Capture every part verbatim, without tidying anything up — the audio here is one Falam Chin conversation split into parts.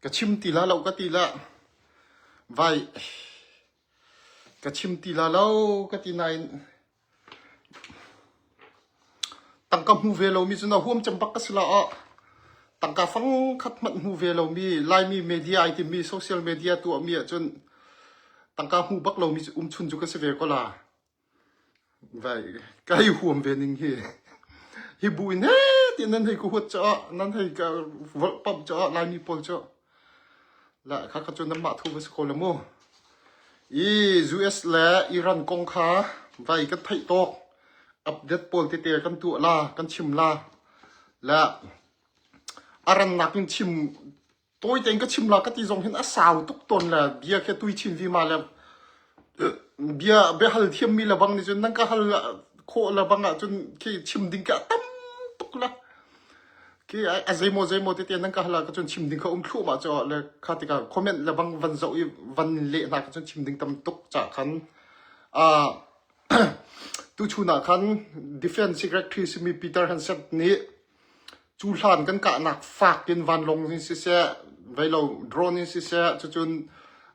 Ka chim ti la lo ka ti la. Vai. Ka chim ti la lo ka ti nain. Tangka hmu ve lo mi cun a huam cem bak ka si la ah. Tangka fang khat hmanh hmu ve lo mi, Laimi media ai ti mi, social media tuah mi ah cun tangka hmu bak lo mi cu um chun cu ka si ve ko la. Vai, ka hei huam ve ning hi. Hi bu in he ti nan hei ka huat caah, nan hei ka volh pamh caah, Laimi pawl caah. La kha kha cu nanmah thu va si ko le mu. I U S le Iran kong kha vai kan theih tawk. Update pawl tete kan tuah la, kan chim la. La a rannak in chim tawi tein ka chim la ka ti zong hin a sau tuk tawn le, bia khi tui chin vi ma le, bia, bia hal thiam mi le bang ni cun nan ka hal khawh le bang ah cun khi chim ding ka tam tuk la. Khi a, a zeimaw zeimaw tete nan ka hal ah ka cun chim ding ka um thluh mah caw le kha tika comment le bang van zoh i van leh hna ka cun chim ding tam tuk ca khan, a, tu chun ah khan Defense Secretary simi Peter Hegseth nih cu hlan kan kahnak fak in vanlawng in siseh, veilo drone in siseh, cucun,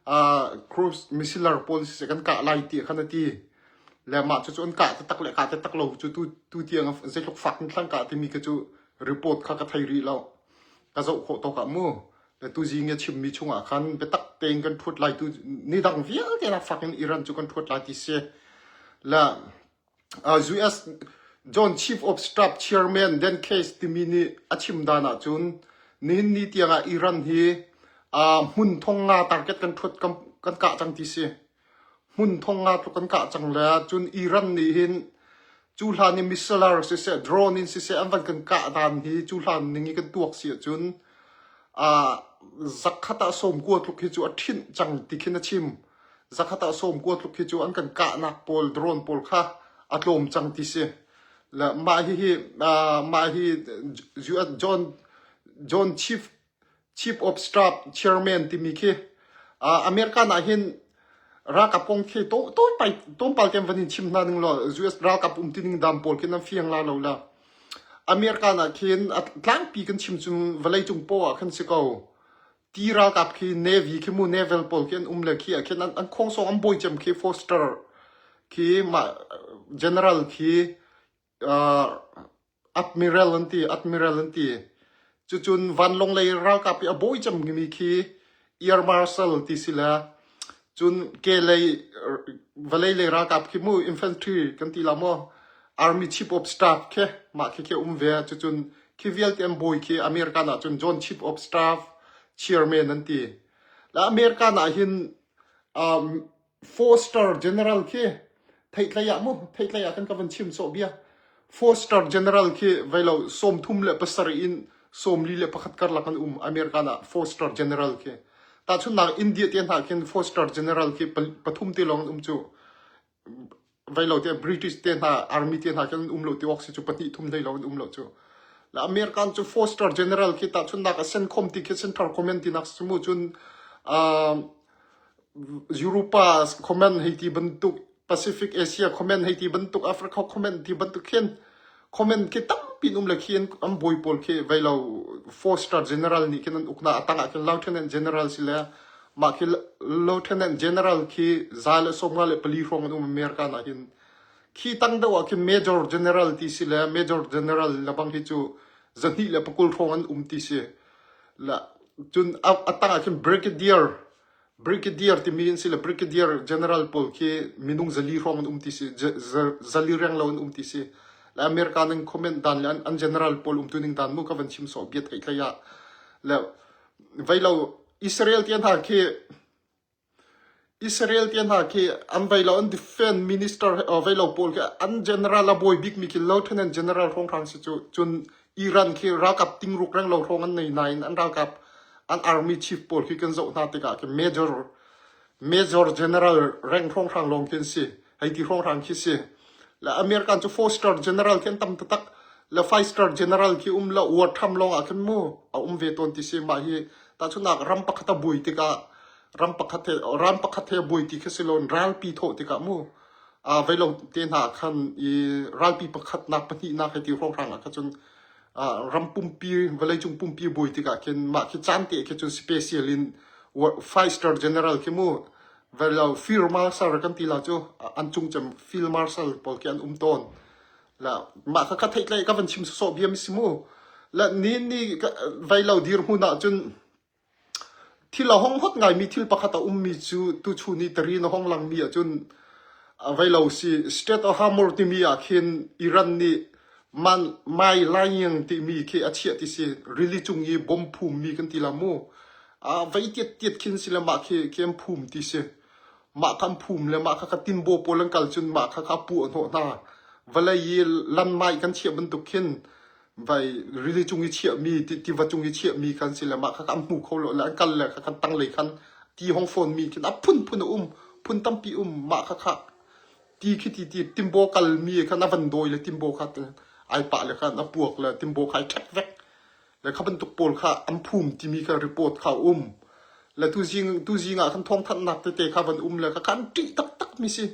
aa, cruise missile pawl in siseh kan kah lai tiah khan a ti. Le mah cucu an kah taktak le kah taktak lo cu tu, tu tiang a zeitluk fak in thlang kah timi ka cu report kha ka thei rih lo. Ka zoh khawh tawk ah mu. Le tu zing i a chimmi chungah khan biatak tein kan ṭhuat lai tu, nidang vialte nak fak in Iran cu kan ṭhuat lai ti si. Le, aa, U S Joint Chief of Staff Chairman Dan Coats timi nih a chim dan ah cun nihin ni tiang ah Iran hi, aa, hmun thong nga target kan ṭhuat kan, kan kah cang ti si. Hmun thong nga tluk kan kah cang le cun Iran nih hin cu hlan i missile siseh, drone in siseh an van kan kah dan hi cu hlan ning i kan tuak si ahcun, aa, zakhat ah sawmkua tluk hi cu a ṭhinh cang ti khin a chim. Zakhat ah sawmkua tluk hi cu an kan kahnak pawl, drone pawl kha a tlawm cang ti si. Le mah hi hi, aa, mah hi U S Joint, Joint Chief, Chief of Staff Chairman timi khi, aa, American ah hin ralkap kong khi to, to pai, tonpal tein van in chim hna ning law, U S ralkap um ti ning dan pawl khi nan fiang la lo la. American ah khin a tlangpi kan chim cun vawleicung paoh ah khan si ko. Ti ralkap khi Navy khi mu, naval pawl khi an um le khi a khin an, an khawngsawng an bawi cem khi four star khi mah, general khi, aa, admiral an ti, admiral an ti. Cucun vanlawng lei ralkap i a bawi cem mi khi air marshal ti si le. Cun ke lei, vawlei lei ralkap khi mu, infantry kan ti la maw? Army chief of staff khi, mah khi khi um ve. Cucun khi vialte an bawi khi American ah cun Joint Chief of Staff Chairman an ti. Le American ah hin, um, four star general khi, theihtlai ah mu, theihtlai ah kan ka van chim sawh bia. Four star general khi veilo sawmthum le pasarih in sawmli le pakhat karlak an um, American ah four star general khi. Tahchunhnak India te hna khin four star general khi pa-, pathum te lawng an um cu. Veilo te British te hna, army te hna khin an um lo ti awk si cu, pahnih thum hlei lawng an um lo cu. Le American cu four star general khi tahchunhnak a CENTCOM ti khi Central Command tinak si mu cun, aa, Europa Command hei ti bantuk, Pacific Asia Command hei ti bantuk, Africa Command ti bantuk khin, command khi tampi an um le khi an, an bawi pawl khi veilo four star general nih khin an uknak a tang ah khin lieutenant general si le, mah khi lieutenant general khi za le sawmnga le pali hrawng an um American ah hin. Khi tang deuh ah khin major general ti si le, major general le bang hi cu zahnih le pakul hrawng an um ti si. Le cun a, a tang ah khin brigadier, brigadier timi an si le, brigadier general pawl khi minung zali hrawng an um ti si, za-, za-, zali reng lo an um ti si. Le American an command dan le an, an general pawl umtu ning dan mu ka van chim sawh bia theihtlai ah. Le veilo Israel te hna khi, Israel te hna khi an veilo an defense minister, uh, veilo pawl khi an general a bawi bik mi khi lieutenant general hrawnghrang si cu, cun Iran khi ralkap tingruk reng lo hrawng an nei nain an ralkap, an army chief pawl khi kan zoh hna tikah khi major, major general reng hrawnghrang lawng khi an si, hei ti hrawnghrang khi si. Le American cu four star general khi an tam taktak, le five star general khi um le, war tham lawng ah khin mu, a um ve tawn ti si. Mah hi tahchunhnak ram pakhat a buai tikah, ram pakhat he, ram pakhat he buai ti khi si lo, ralpi thawh tikah mu. Aa, veilo te hna khan i ralpi pakhatnak, pahnihnak hei ti hrawnghrang ah kha cun, ram pumpi, vawleicung pumpi buai tikah khin mah khi caan te khi cun special in five star general khi mu, vawlei Field Marshal kan ti lai cu, an cung cem Field Marshal pawl khi an um tawn. La mah kha ka theih tlai ka van chim sawsawh bia mi si mu. La ni ni vawlei dirhmun ah cun thil a hong hot ngai mi thil pakhat a um mi cu tuchun ni tari na hong lang mi ah cun vawlei si Strait of Hormuz timi ah khin Iran nih man mai laiyang timi khi a chiah ti si, rili cung i bom phum mi kan ti lai mu. Vei tiat tiat khin si le mah khi khi an phum ti si. Mah kha an phum le mah kha kha tinbaw pawl an kal cun mah kha kha a puah hnawh hna. Vawlei i lan mai kan chiah bantuk khin vai rili cung i chiah mi, ti, tiva cung i chiah mi khan si le mah kha kha an hmu kho lo le an kal le kha khan tanglei khan ti hong fawn mi khin a phun phun a um, phun tampi um mah kha kha ti khi ti ti tinbaw kal mi khan a van dawi le tinbaw kha ai pah le khan a puak le tinbaw kha ai ṭhek vek. Le kha bantuk pawl kha an phum timi kha report kha a um. Le tuzing, tuzing ah khan thawngthanhnak tete kha van um le kha khan ṭih taktak mi si.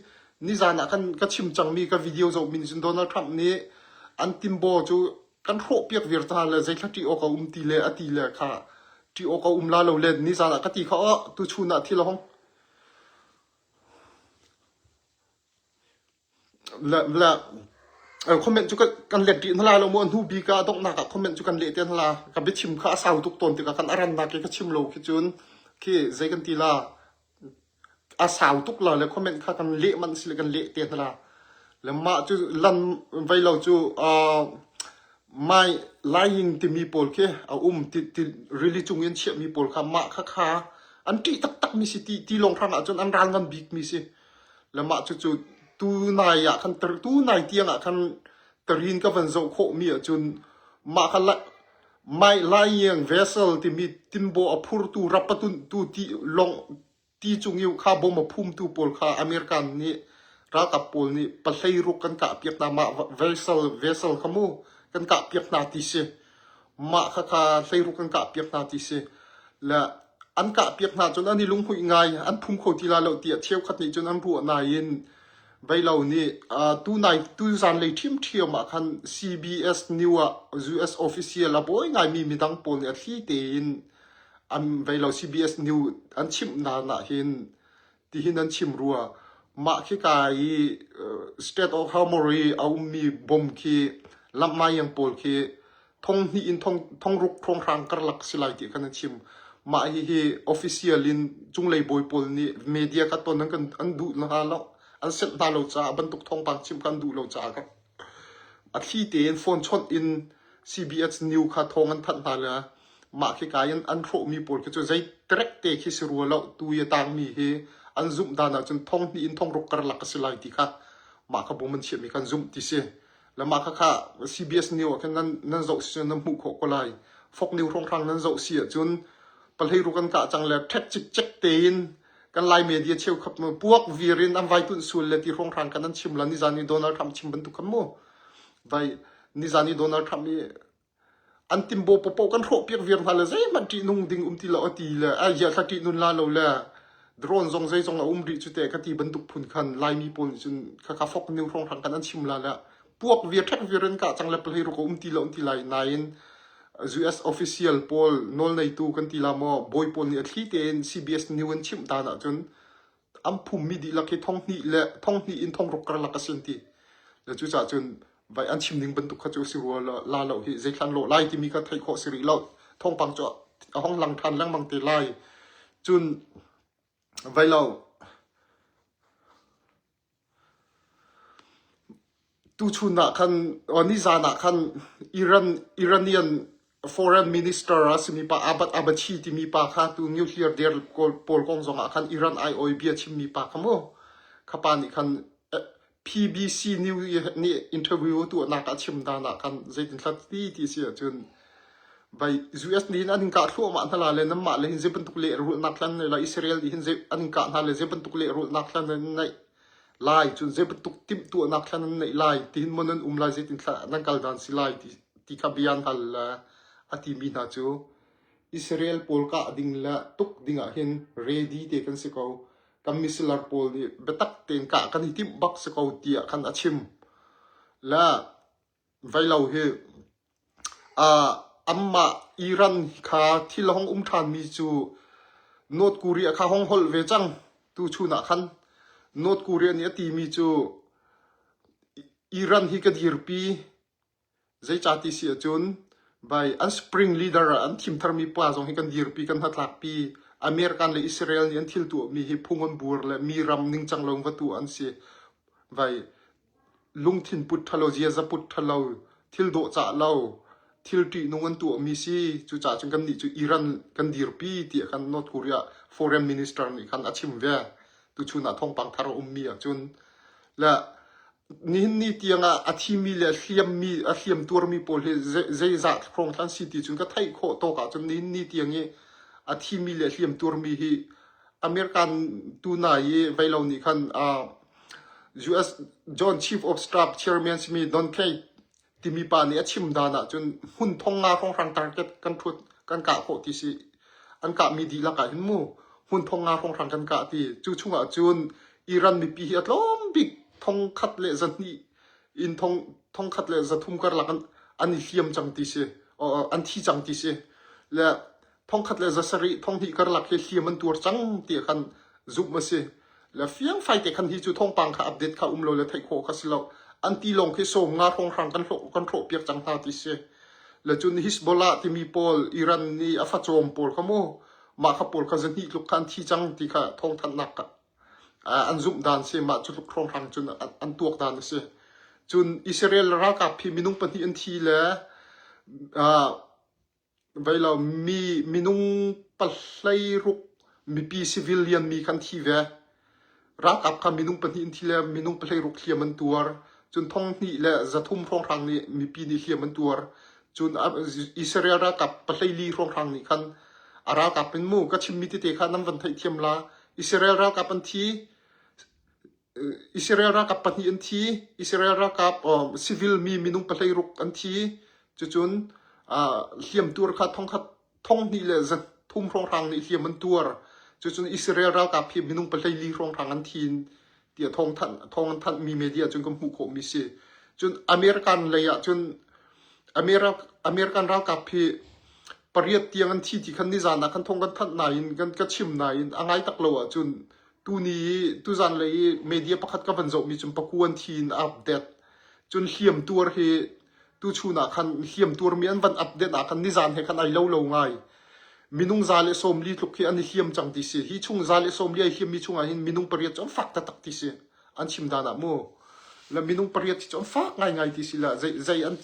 Nizan ah khan ka chim cang mi ka video zoh min cun Donald Trump nih an tinbaw cu kan hrawh piak viar ta le zeithla ṭih awk a um ti le a ti le kha ṭih awk a um la lo le nizan ah ka ti kha aw tuchun ah thil a hong. La, la, eh, comment cu kan, kan let rih hna lai lo maw? Hnu bik ah a donghnak ah comment cu kan leh te hna lai. Ka biachim kha a sau tuk tawn tikah kan a rannak i ka chim lo khi cun khi zei kan ti lai. A sau tuk lai le comment kha kan leh manh si le kan leh te hna lai. Le mah cu lan vei lo cu, ah, mai laiying timi pawl khi a um ti, ti rili cung in chiahmi pawl kha mah kha kha an ṭih taktak mi si ti, ti lawng hrang ah cun an ral ngan bik mi si. Le mah cucu tunai ah khan tar, tunai tiang ah khan tarin ka van zoh khawh mi ah cun mah kha la, mai laiang vessel timi tinbaw a phurtu rap a tuntu ti lawng ti cung i kha bom a phumtu pawl kha American nih ralkap pawl nih pahleiruk kan kah piak hna mah vessel, vessel kha mu kan kah piak hna ti si. Mah kha kha hleiruk kan kah piak hna ti si. Le an kah piak hna cun an i lunghmuih ngai, an phum kho ti lai lo tiah cheukhat nih cun an ruah nain vei lo nih, aa, tunai, tuzan lei ṭhiamṭhiam ah khan C B S News ah U S official a bawi ngai mi midang pawl nih a thli tein an vei lo C B S News an chimh nan ah hin tihin an chim rua. Mah khi ka i, aa, Strait of Hormuz i a ummi bom khi lam mai yang pawl khi thong hnih in thong, thong ruk hrawnghrang karlak si lai ti khan an chim. Mah hihi official in cunglei bawi pawl nih media kha ton an kan, an duh hna lo, an sep hna lo caah bantuk thawngpang chim kha an duh lo caah kha a thli tein phone chawnh in C B S News kha thawng an thanh hna le mah khi kai an, an hrawhmi pawl khi cu zei terek te khi si rua lo, tu i a tangmi hi an zumh dan ah cun thong hnih in thong ruk karlak a si lai ti kha mah kha bawm an chiahmi kha an zumh ti si. Le mah kha kha C B S News ah khan nan, nan zoh si cun nan hmuh khawh ko lai. Fox News hrawnghrang nan zoh si ahcun pahleiruk kan kah cang le ṭhek cikcek tein kan Lai media cheukhat puak viar in an vai tunh sual le ti hrawnghrang kan an chim la nizan i Donald Trump chim bantuk kan mu. Vai nizan i Donald Trump i an tinbaw paohpaoh kan hrawh piak viar hna le zeihmanh ṭihnung ding um ti lo a ti le a ziahthla ṭihnun la lo le drone zong zeizong a um rih cu te ka ti bantuk phun khan Laimi pawl nih cun kha kha Fox News hrawnghrang kan an chim la le puak viar ṭhek viar in kah cang le pahleiruk a um ti lo an ti lai nain U S official pawl nawlneitu kan ti la maw, bawi pawl nih a thli tein C B S News an chimh dan ah cun an phummi dihlak hi thong hnih le thong hnih in thong ruk karlak a si an ti. Le cucaah cun vai an chim ning bantuk kha cu a si rua la, la lo hi zeithlan lawh lai timi kha theih khawh si rih lo. Thawngpang cu a hong lang ṭhan lengmang te lai. Cun vai lo. Tuchun ah khan, aw, nizan ah khan Iran, Iranian Foreign Minister a simi pa Abbas Araghchi timi pa kha tu nuclear deal pawl, pawl kong zong ah khan Iran aiawh bia chimmi pa kha mu. Kha pa nih khan, eh, P B C News nih interview tuahnak ah chim dan ah khan zeitin hlat ti ti si ahcun vai U S nih hin an in kah thluahmah hna lai le nanmah le hin zei bantuk lehrulhnak hlan lai Israel nih hin zei an in kah hna le zei bantuk lehrulhnak hlan lai. Lai cun zei bantuk timhtuahnak thla nan neih lai, tihin maw nan um lai, zeitin thla nan kal dan si lai ti, ti kha bia an hal, eh, a timi hna cu Israel pawl kah ding le tuk dingah hin ready te kan si ko. Kan missile pawl nih biatak tein kah kan i timh bak si ko, tiah khan a chim. Le vai lo hi a, amah Iran kha thil a hong um ṭhan mi cu North Korea kha hong holh ve cang. Tu chunah khan North Korea nih a timi cu Iran hi ka dirpi, zeicah ti si ahcun, bai, an spring leader ah an thimtharmi pa zong hi kan dirpi, kan hnatlakpi, American le Israel nih an thil tuahmi hi phung an buar le mi ram ningcang lo va tuah an si. Vai, lungthin put ṭha lo, ziaza put ṭha lo, thil dawh cah lo, thil ṭihnung an tuahmi si. Cucaah cun kannih cu Iran kan dirpi, tiah khan North Korea foreign minister nih khan a chim ve. Tu chunah thawngpang thar a ummi ahcun, le nihin ni tiangah a thimi le a hliammi, a hliam tuarmi pawl hi zei, zeizah hrawng thlan si ti cun ka theih khawh tawk ahcun nihin ni tiang i a thimi le a hliam tuarmi hi American tunai i vei lo nih khan, aa, U S Joint Chief of Staff Chairman simi Don Kay timi pa nih a chim dan ahcun hmun thong nga hrawnghrang target kan ṭhut, kan kah khawh ti si. An kahmi dihlak ah hin mu, hmun thong nga hrawnghrang kan kah ti. Cu chungah cun Iran mipi hi a tlawm bik, thongkhat le zahnih in thong, thongkhat le zathum karlak an, an i hliam cang ti si, aw, aw, an thi cang ti si. Le thongkhat le zasarih, thonghnih karlak hi hliam an tuar cang tiah khan zumh a si. Le fiangfai te khan hi cu thawngpang kha update kha um lo le theih khawh kha si lo. An tilawng khi sawm nga hrawnghrang kan hrawh, kan hrawh piak cang hna ti si. Le cun Hezbollah timi pawl, Iran nih a facawm pawl kha mu, mah kha pawl kha zahnih tluk kha an thi cang ti kha thawngthanhnak kha, aa, an zumh dan si. Mah cu tluk hrawnghrang cun an, an tuak dan a si. Cun Israel ralkap hi minung pahnih an thi le, aa, vei lo, mi, minung pahleiruk mipi civilian mi khan thi ve. Ralkap kha minung pahnih an thi le minung pahleiruk hliam an tuar. Cun thonghnih le zathum hrawnghrang nih mipi nih hliam an tuar. Cun a, Israel ralkap pahleili hrawnghrang nih khan a ralkap in mu, ka chimmi tete kha nan van theih thiam la. Israel ralkap an thi, Israel ralkap pahnih an thi, Israel ralkap, um, civil mi minung pahleiruk an thi. Cucun, ah, hliam tuar kha thongkhat, thonghnih le zathum hrawnghrang nih hliam an tuar. Cucun Israel ralkap hi minung pahleili hrawnghrang an thi, tiah thawngthan, thawng an thanhmi media cun kan hmuh khawhmi si. Cun American lei ah cun Ameri-, American ralkap hi pariat tiang an thi ti khan nizan ah khan thawng kan thanh nain, kan, ka chim nain, a ngai tak lo ahcun tuni, tuzan lei i media pakhat ka van zohmi cun pakua an thi in a update. Cun hliam tuar hi tu chun ah khan hliam tuarmi an van update ah khan nizan he khan ai lo lo ngai. Minung za le sawmli tluk hi an i hliam cang ti si. Hi chung za le sawmli ai hliammi chungah hin minung pariat cu an fak taktak ti si. An chim dan ah mu. Le minung pariat hi cu an fak ngaingai ti si le, zei, zei an,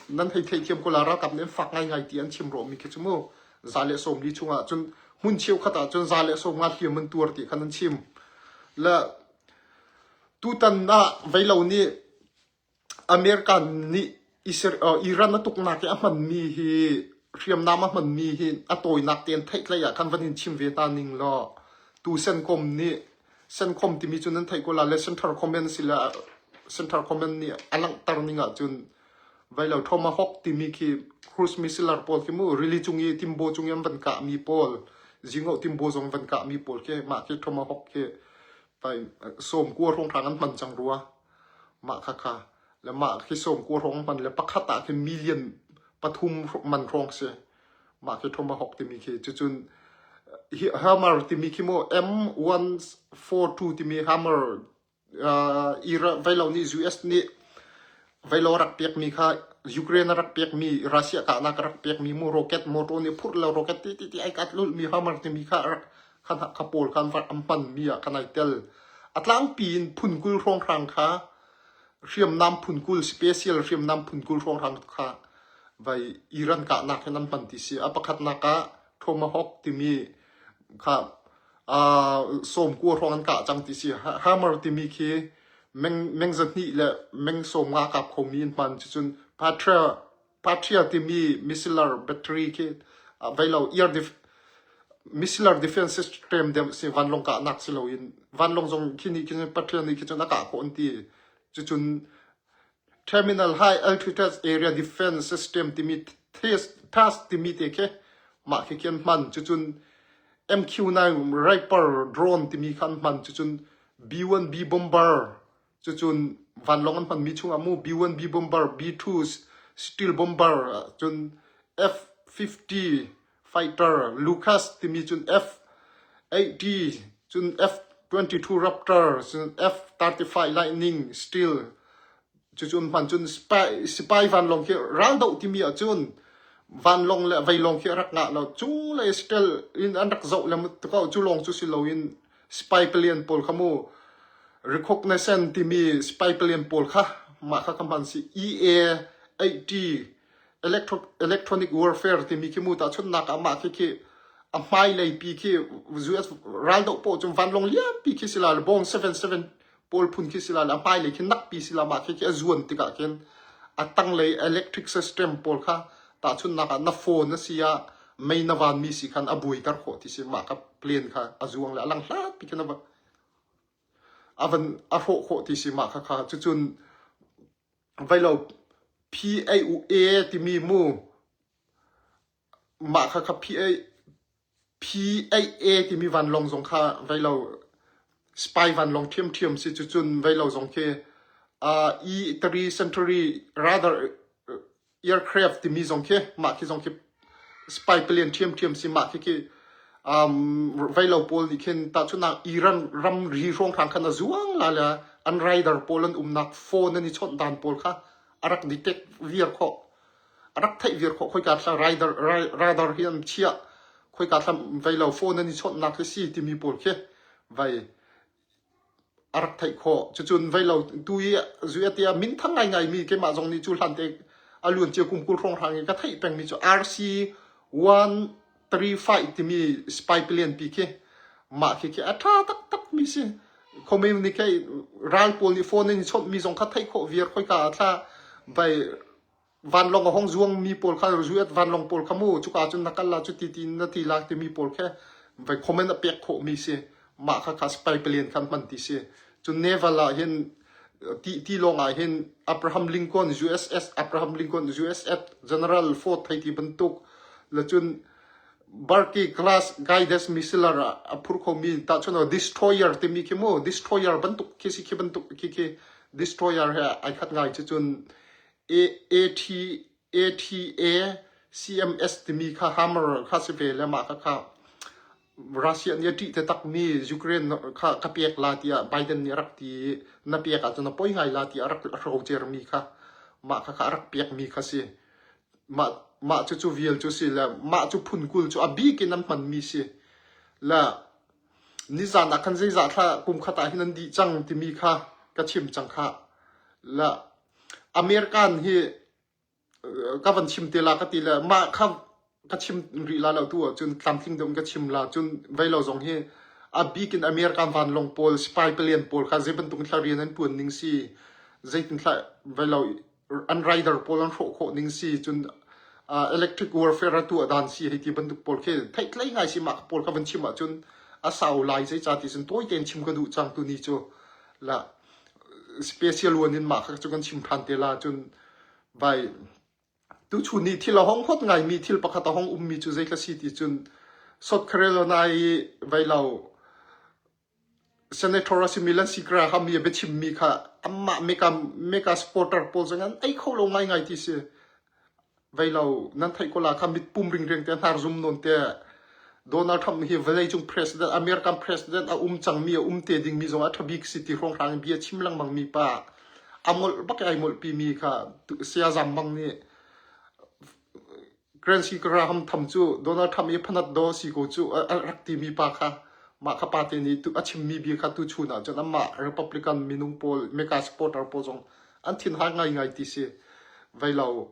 nan hei theih thiam ko la, ralkap nih an fak ngaingai ti an chim rawhmi khi cu mu. Za le sawmli chungah cun hmun cheukhat ah cun za le sawmnga hliam an tuar ti khan an chim. Le tutan ah vei lo nih America nih Isra-, uh, Iran a tuknak i a hmanmi hi, hriamnam a hmanmi hi a tawinak tein theih tlaih ah khan van in chim ve hna ning law. Tu CENTCOM nih, CENTCOM timi cu nan theih ko la le Central Command si le, Central Command nih a langhter ning ah cun vei lo, Tomahawk timi khi cruise missile pawl khi mu, rili cung i timbaw cung i an van kahmi pawl, zingoh timbaw zong van kahmi pawl khi, mah khi Tomahawk khi pai, sawmkua hrawnghrang an hman cang rua. Mah kha kha. Le mah khi sawmkua hrawng hman le pakhat ah khi million pathum hrawng man hrawng si. Mah khi Tomahawk timi khi. Cucun hi Hammer timi khi mu, M one four two timi Hammer, ah, Ira-, vei lo nih U S nih vei lo a rak pekmi kha, Ukraine a rak pekmi, Russia kahnak a rak pekmi mu, rocket motor nih phurh lo, rocket ti, ti, ti ai kat lulhmi Hammer timi kha a rak, khan kha pawl khan va an hmanmi ah khan ai tel. A tlangpi in phunkul hrawnghrang kha, hriamnam phunkul, special hriamnam phunkul hrawnghrang kha vai Iran kahnak hin an hman ti si. A pakhatnak ah Tomahawk timi kha, aa, sawmkua hrawng an kah cang ti si. Ha-, Hammer timi khi meng, meng zahnih le meng sawmnga kap khomi an hman. Cucun Patriot, Patriot timi missile battery khi, aa, vei lo, air def-, missile defense system deuh si, vanlawng kahnak si loin, vanlawng zong khi nih khi cun, Patriot nih khi cun a kah khawh an ti. Cucun Terminal High Altitude Area Defense System timi, THAAD, THAAD timi te khi, mah khi khi an hman. Cucun M Q nine Reaper drone timi kha an hman. Cucun B one B bomber, cucun vanlawng an hmanmi chungah mu, B one B bomber, B two stealth bomber, ah, cun F fifty fighter, Lucas timi cun F eighty, cun F twenty-two Raptor, cun F thirty-five Lightning, stealth, cucun hman cun spy, sipai vanlawng khi raldoh timi ah cun vanlawng le veilawng khi a rak ngah lo. Cunglei stealth in an rak zoh le mu tuk ko, cu lawng cu si loin spy palian pawl kha mu, recognition timi spy palian pawl kha mah kha ka hman si. E A eighty electro, electronic warfare timi khi mu, tahchunhnak ah mah khi khi a hmailei pi khi U S raldoh paoh cun vanlawng lianpi khi si lai le, Boeing seven seven pawl phun khi si lai le, a hmailei khi nakpi si lai, mah khi khi a zuan tikah khin a tanglei electric system pawl kha tahchunhnak ah na phone na si ah mei na vanmi si khan a buaiter khawh ti si, mah kha plane kha a zuang le a lang hlatpi khin a va, a van a hrawh khawh ti si, mah kha kha. Cucun veilo P A U A timi mu, mah kha kha P A, P A A timi vanlawng zong kha veilo spy vanlawng ṭhiamṭhiam si, cucun veilo zong khi, ah, E three Centauri radar, eh, aircraft timi zong khi, mah khi zong khi spy palian ṭhiamṭhiam si, mah khi khi, um, veilo pawl nih khin tahchunhnak Iran ram ri hrawnghrang khan a zuang lai le, an radar pawl an umnak phone an i chawnh dan pawl kha a rak detect viar khawh, a rak theih viar khawh, khoika thla radar, ra-, radar hi an chiah, khoika thla veilo phone an i chawnhnak hi si timi pawl khi vai a rak theih khawh. Cucun veilo tu i zui a tia min thang ngaingai mi, keimah zong nih cu hlante a luan cia kum kul hrawnghrang i ka theih pengmi cu R C one three five timi spy palian pi khi, mah khi khi a ṭha taktak mi si. Khomi nih khi ral pawl nih phone an i chawnhmi zong kha theih khawh viar, khoika a thla vai vanlawng a hong zuang mi pawl kha, zuat vanlawng pawl kha mu, cuka cun na kal la, cu titi na ti la timi pawl kha vai comment a pek khawh mi si. Mah kha kha spy palian khan hman ti si. Cun naval ah hin, ti, ti lawng ah hin Abraham Lincoln, U S S Abraham Lincoln, U S S General Ford hei ti bantuk, le cun Barkly class guided missile a, a phurh khomi, tahchun destroyer timi khi mu, destroyer bantuk khi si, khi bantuk khi khi destroyer he ai khat ngai. Cucun A-, A T, A T A C M S timi kha, Hammer kha si ve le, mah kha kha Russia nih a ṭih taktakmi Ukraine kha ka pek la tiah Biden nih a rak ti, na pek ahcun a poi ngai la tiah a rak a hrocer mi kha, mah kha kha a rak pek mi kha si. Mah, mah cu cu vial cu si le, mah cu phun kul cu a bik in an hman mi si. Le nizan ah khan zeizah thla kum khat ah hin an dih cang timi kha ka chim cang kha. Le American hi, eh, ka van chim te la ka ti le, mah kha ka chim rih la lo tu ah cun tlamtling deuh in ka chim la, cun veilo zong hi a bik in American vanlawng pawl, spy palian pawl kha zei bantuk in thla rian an puan ning si, zeitin thla veilo an radar pawl an hrawh khawh ning si, cun, ah, electric warfare a tuah dan si, hei ti bantuk pawl khi theih tlei ngai si, mah kha pawl kha van chim ah cun a sau lai, zei ca ti cun tawi tein chim ka duh cang tu ni cu. La special one in mah kha cu kan chim ṭhan te la cun vai tu chu ni thil a hong hot ngai mi thil pakhat a hong um mi cu zei ka si ti cun South Carolina i veilo Senator a simi Lindsey Graham hi a biachim mi kha amah mega, mega supporter pawl zong an ei kho lo ngaingai ti si. Veilo nan theih ko la kha mitpum ringring te, hnar zum nawn te, Donald Trump hi vawleicung president, American president a um cang mi, a um te ding mi zong a ṭha bik si ti hrawnghrang in bia chim lengmang mi pa, a molh bak ai molhpi mi kha tu, Sia Zam Mang nih Lindsey Graham tham cu Donald Trump i phanat daw si ko cu a, a rak timi pa kha, mah kha pate nih tu, a chimmi bia kha tu chun ah cun amah Republican minung pawl, mega supporter pawl zong an thin har ngaingai ti si. Veilo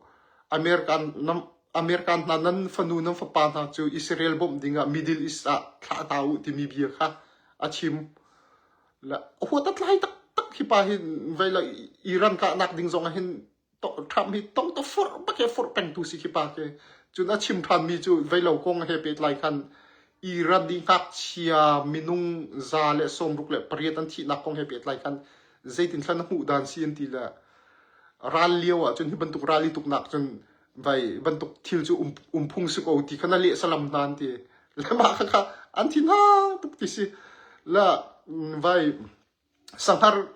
American nam, American hna nan fanu, nan fapa hna cu Israel bawmh dingah Middle East ah thlah ta uh timi bia kha a chim. Le a huat a tlai taktak hi pa hi veilo Iran kahnak ding zong ah hin to-, Trump hi tong to forh bak he forh peng tu si khi pa khi. Cun a chim ṭhan mi cu veilo kong he pehtlai khan Iran dih ngakchia minung za le sawmruk le pariat an thihnak kong he pehtlai khan zeitin thla na hmuh dan si an ti le ral lio ah cun hi bantuk ral i tuknak cun vai bantuk thil cu um, um phung si ko ti khan a lehsa lam hna an ti. Le mah kha kha an thi hna tuk ti si. Le, mm, vai sanghar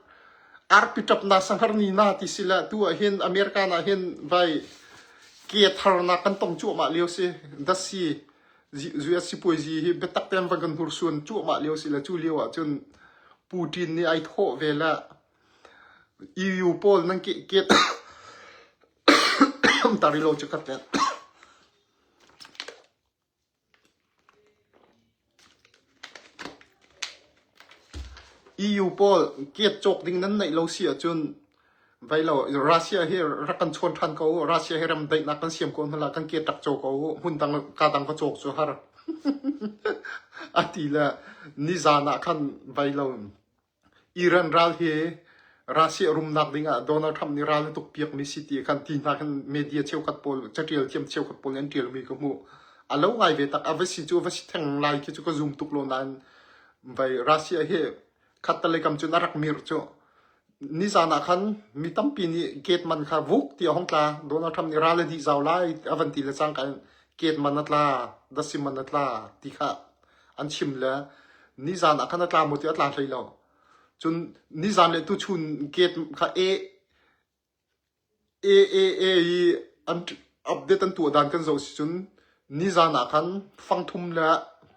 arpi tapna sanghar nina ti sila tu ahin America na hin vai ke tharna kan tong chuah mah lio si dasi U S sipuai zi hi betak ten van kan hur suan chuah mah lio sila chu lio ah chun Putin ni ai tho ve la E U pol nang ke ke tari lo chu ka ten E U pol ke chok ding nan nei lo si a chun vai lo Russia hi rak kan chuan than ko Russia hi ram dai na kan siam ko na la kan ke tak chok ko hun dang ka dang ka chok chu har a ti la ni zana khan vai lo Iran ral hi Russia rumnak dingah Donald Trump ni ral tuk piak mi si ti khan ti hna khan media cheu khat pawl chatial thiam cheu khat pawl an tial mi ka hmu a lo ngai ve tak a va si chu va si theng lai khi chu ka zum tuk lo nan vai Russia hi khat ta le kam chun a rak mir chu ni zana khan mi tampi ni gate man kha vuk ti a hong tla Donald Trump ni ral a dih zau lai a van ti le chang kan gate man a tla dasim man a tla ti kha an chim le ni zana khan a tla mo ti a tla hlei lo Chun nizan le tu chun gate kha e e e e i an update an tuah dan kan zoh si chun nizan ah khan fangthum le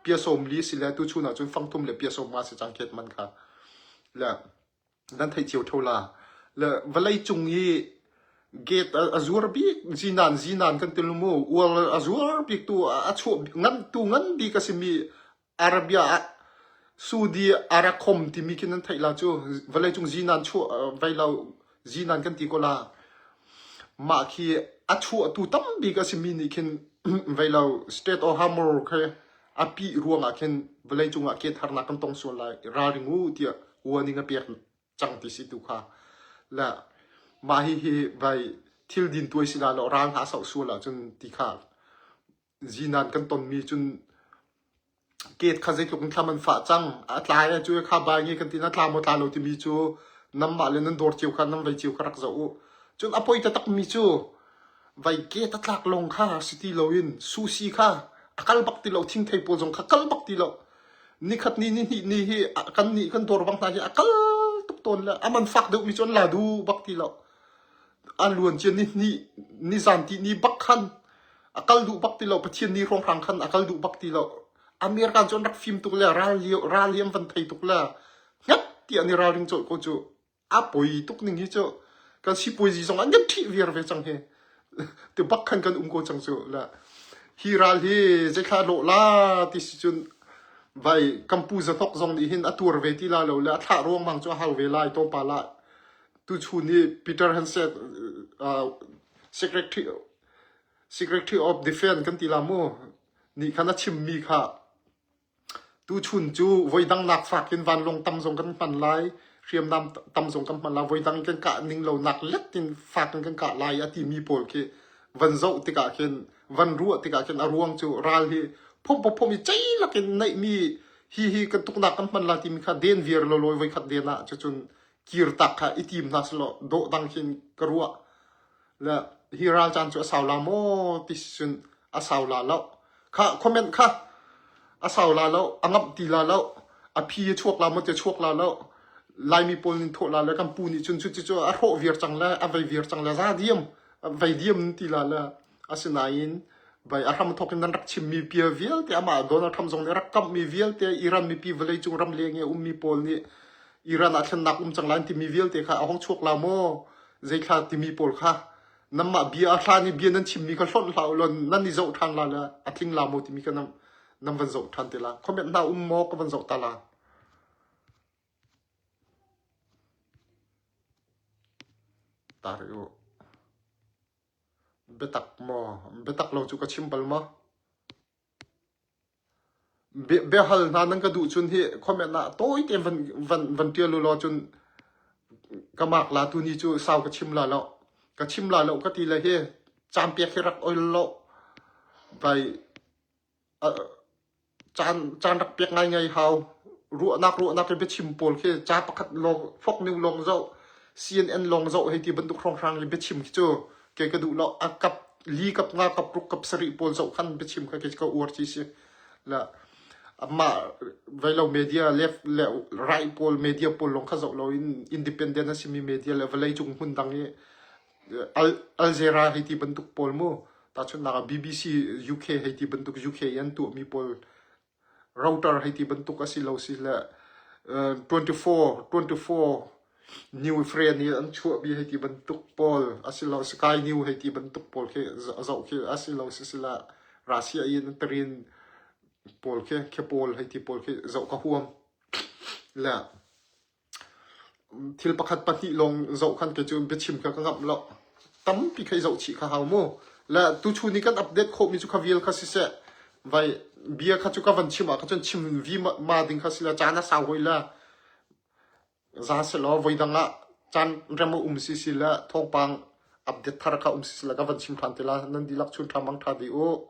pia sawm li si le tu chun ah chun fangthum le pia sawm nga si chang gate man kha le nan thei chiau tho la le valei chung i gate a zuar bik zinan zinan kan til mu ual a zuar bik tu a chuah ngan tu ngan bik a si mi Arabia ah Saudi Arakhom timi khin an theih la chu vawlei chung zinan chuah vai lo zinan kan ti ko la mah khi a chuah tu tam bik a si mi nih khin vai lo Strait of Hormuz khe a pi ruang ah khin vawlei chung ah ke tharna kan tong sual lai ralring u tia warning a piak chang ti si tu kha la mah hi hi vai thil din tuai si la lo ral ha sau sual la chun ti kha zinan kan ton mi chun ke kha zei tluk thla man fa chang a tlai a chu kha bai nge kan tin a tla mo tla lo ti mi chu nam mah le nan dor chiu kha nam vai chiu kha rak zo u chun a poi ta tak mi chu vai ke ta tlak long kha si ti lo in su si kha a kal bak ti lo thing thei pol zong kha kal bak ti lo ni khat ni ni ni ni hi kan ni kan dor bang ta hi a kal tuk ton la a man fak deuh mi chun la du bak ti lo a luan chian ni ni ni zan ti ni bak khan a kal duh bak ti lo Pathian ni hrawng hrang khan a kal duh bak ti lo American chuan rak fim tuk le ral liam van thei tuk le ngat ti ani ral ring chaw ko chu a poi tuk ning hi chu kan si poi zi zong an kan thi viar ve chang he ti bak khan kan um ko chang chu la hi ral hi zai kha lo la ti si chun vai kampu za thok zong ni hin a tur ve ti la lo le a thla ruang mang chu a hau ve lai to pa la tu chu ni Peter Hegseth uh, secretary secretary of defense kan ti la mu ni khan a chim mi kha tu chun chu voidang nak fakin vanlong tam zong kan hman lai hriamnam tam zong kan hman lai voidang kan kah ning lo nak let tin fakin kan kah lai a ti mi pawl khi van zoh tikah khin van ruah tikah khin a ruang chu ral hi phom phom phom i chei lakin neih mi hi hi kan tuknak kan hman lai ti mi kha den viar lo loi voi khat den ah chu chun kir tak kha i tim hna si lo dawh dang khin ka ruah le hi ral caan cu a sau la maw ti si cun a sau la lo kha comment kha a sau la lo a ngamh ti la lo a phi a chuak la maw ti a chuak la lo Laimi pawl nin thawh la le kan pu nih cun cuti cu a hrawh viar cang le a vei viar cang le za diam a vei diam ti la le asinain vai a hram thawk in nan rak chimmi pia vialte amah Donald Trump zong nih rak kamhmi vialte Iran mipi vawlei cung ram leng e ummi pawl nih Iran ah thlennak um cang lai an timi vialte kha a hong chuak la maw? Zeithla timi pawl kha nanmah bia a hlan i bia nan chimmi kha hlonh hlah uh law nan i zoh ṭhan la le a tling la maw timi kha nan, nan van zoh ṭhan te la comment hna um maw ka van zoh ta la. Ta rih uh. Biatak maw? Biatak lo cu ka chim bal maw? Bia, biahal hna nan ka duh cun hi comment ah tawi tein van, van, van ṭial u law cun ka mak la tuni cu sau ka chim la lo. Ka chim la lo ka ti le hi caan piak hi rak oil lo. Vai, a, caan, caan rak piak ngaingai hau. Ruahnak, ruahnak i biachim pawl khi ca pakhat lawng, Fox News lawng zoh, C N N lawng zoh hei ti bantuk hrawnghrang i biachim khi cu kei ka duh lo. A kap li kap nga kap ruk kap sarih pawl zoh khan biachim kha kei ka uar ci si. La, Amah vei lo media, left le right pawl, media pawl long kha zoh lo in, independent a simi media le vawlei cung hmun dang i, Al, Al Jazeera hei ti bantuk pawl mu. Tahchunhnak ah B B C U K hei ti bantuk, U K i an tuahmi pawl, Reuters hei ti bantuk a si lo si le, eh, twenty-four, twenty-four New Friend i an chuahpi hei ti bantuk pawl a si lo, Sky News hei ti bantuk pawl khi zoh, zoh khi a si lo si si le, Russia i an tarin pawl khi, khi pawl hei ti pawl khi zoh ka huam. Le thil pakhat pahnih long zoh khan kei cu biachim kha ka ngamh lo. Tampi kha i zoh chih kha hau mu. Le tuchun i kan update khawhmi cu kha vial kha siseh, vai bia kha cu ka van chim ah kha cun chim vi ma, ma ding kha si le, caan a sau hoi le, za selaw voi dang ah caan rem a um si si le, thawngpang update thar kha um si si le, ka van chim ṭhan ti la, nan dihlak chun ṭha mang ṭha dih u.